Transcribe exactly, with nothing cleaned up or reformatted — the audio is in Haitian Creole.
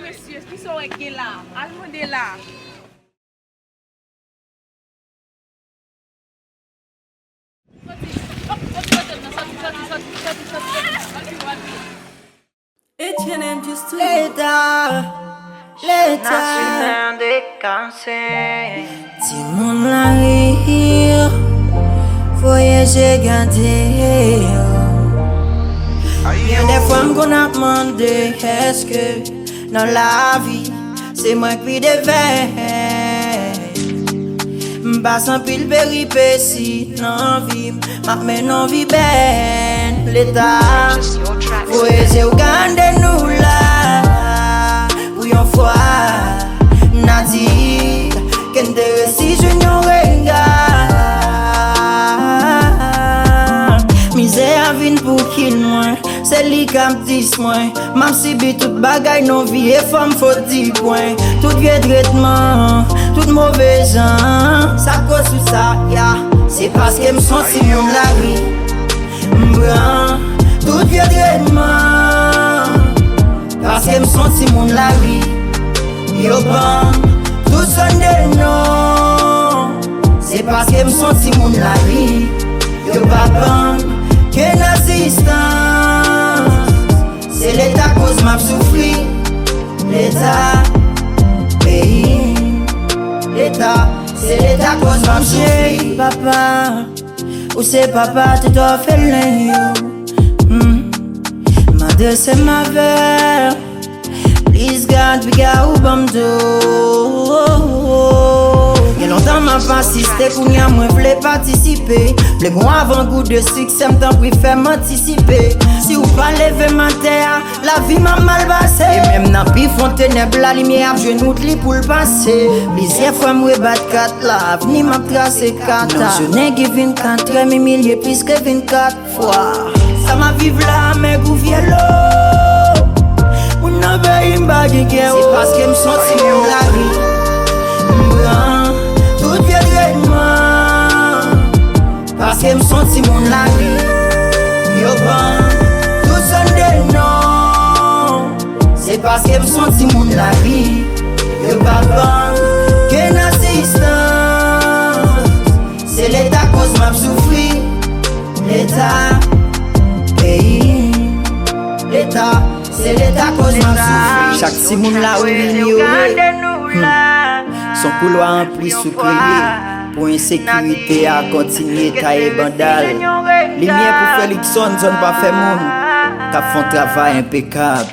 Mesye, kisa w wè k gen la? Al mande la. H and M Justice. Leta, Leta. Timoun lari, voye je gade yo. Gen de fwa m konn ap mande, èske nan lavi se mwen k pi devè? M pase anpil peripesi nan vi m, m ap mennen yon vi bèl. Leta, voye je w gade nou la. Pou yon fwa, n a di ke n te resi jwenn yon rega. Mizè a vin pou kil mwen, se li k ap dis mwen. M ap sibi tout bagay nan vi e fò m fo di pwen. Tout vye tretman, tout move jan. Sa k koz tout sa, ya. Se paske m s on timoun lari. M pran tout vye tretman. Paske m s on timoun lari. Yo ban m tout sòt de non. Se paske m s on timoun lari. Yo pa ban m kenn asistans. Se Leta koz m ap soufri. Leta, peyi m. Leta, se Leta koz m ap soufri. Papa, ou se papa tout òfelen yo. Hmm. M adrese m avè w. Please God, piga ou ban m tou. Gen lontan m ap asiste, kounye a mwen vle patisipe. Vle gon avangou de siksè m, tanpri fè m antisipe. Si w pa leve m atè a, lavi m ap mal pase. E menm nan pi fon tenèb la, limyè ap jwenn wout li pou l pase. Plizyè fwa m rebat kat la, avni m ap trase kat la. Nan jounen ki vennkatrè, m imilye plis ke vennkat fwa. Sa m ap viv la, mè gou vye lo. Moun nan peyi m pa gen kè. Se paske m s on timoun lari. M pran tout vye tretman. Paske m s on timoun lari. Yo ban m tout sòt de non. Se paske m s on timoun lari. Yo pa ban m kenn asistans. Se Leta koz m ap soufri. Leta, peyi m. Leta, se Leta koz m ap soufri. Chak timoun lari vin yo ye. Hmm. S on koulwa anplis ou kreye. Pou ensekirite a kontinye taye banda l. Limyè pou fè Luckson, zòn pa fè moun, k ap fè yon travay enpekab.